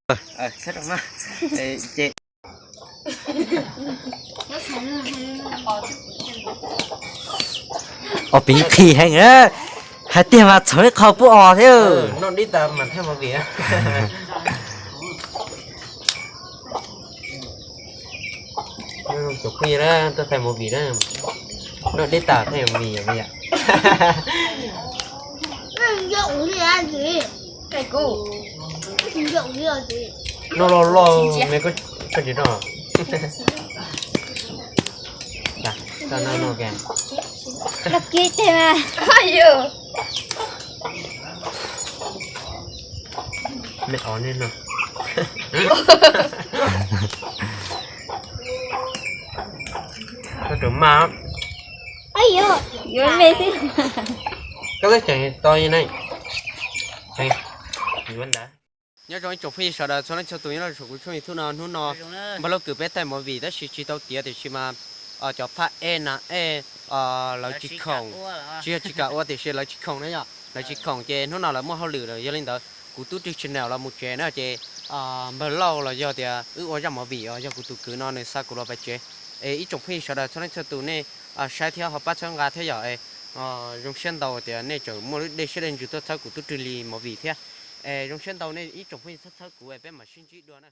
Os, piv qhis heev, hais tiag mas txhoov ib qho pub os thiab. Noj dib tas mas thaij movie. Tus phooj ywg na, tuaj thaij movie na, noj dib tas thaij movie yom. Noj loj loj me koj tsis noj. Noj noj ke. Me os nej no. Koj tus mas. Koj twb tseem to ne. Nyob zoo ib tsoom phooj ywg sawv daws txhua leej txhua tus nyob rau saum kuv channel YouTube no, hnub no npawg Lauj Kws peb thaij movie tab sis tsis tau tiav tiam sis mas cov phaj ej nas ej lawv tsis khoom, tsis yog tsis kam ua tiam sis lawv tsis khoom na yom, lawv tsis khoom ces hnub no lawv muaj hauj lwm lawm. Yog li ntawd kuv tub rwg channel los mus tsev na ces npawg Lauj los yog tias wb ua zaj movie os, yog kuv tus kwv no nws xa kuv los pem tsev. Es ib tsoom phooj ywg sawv daws txhua leej txhua tus nej saib thiab ho pab txhawb nqa thiab yom. Es zoo siab ntau tias nej tseem muaj lub dej siab dej ntsws tuaj txhawb kuv tub rwg li movie thiab. Es zoo siab ntau nej ib tsoom phooj ywg txhawb txhawb kuv es peb mam sib ntsib dua na.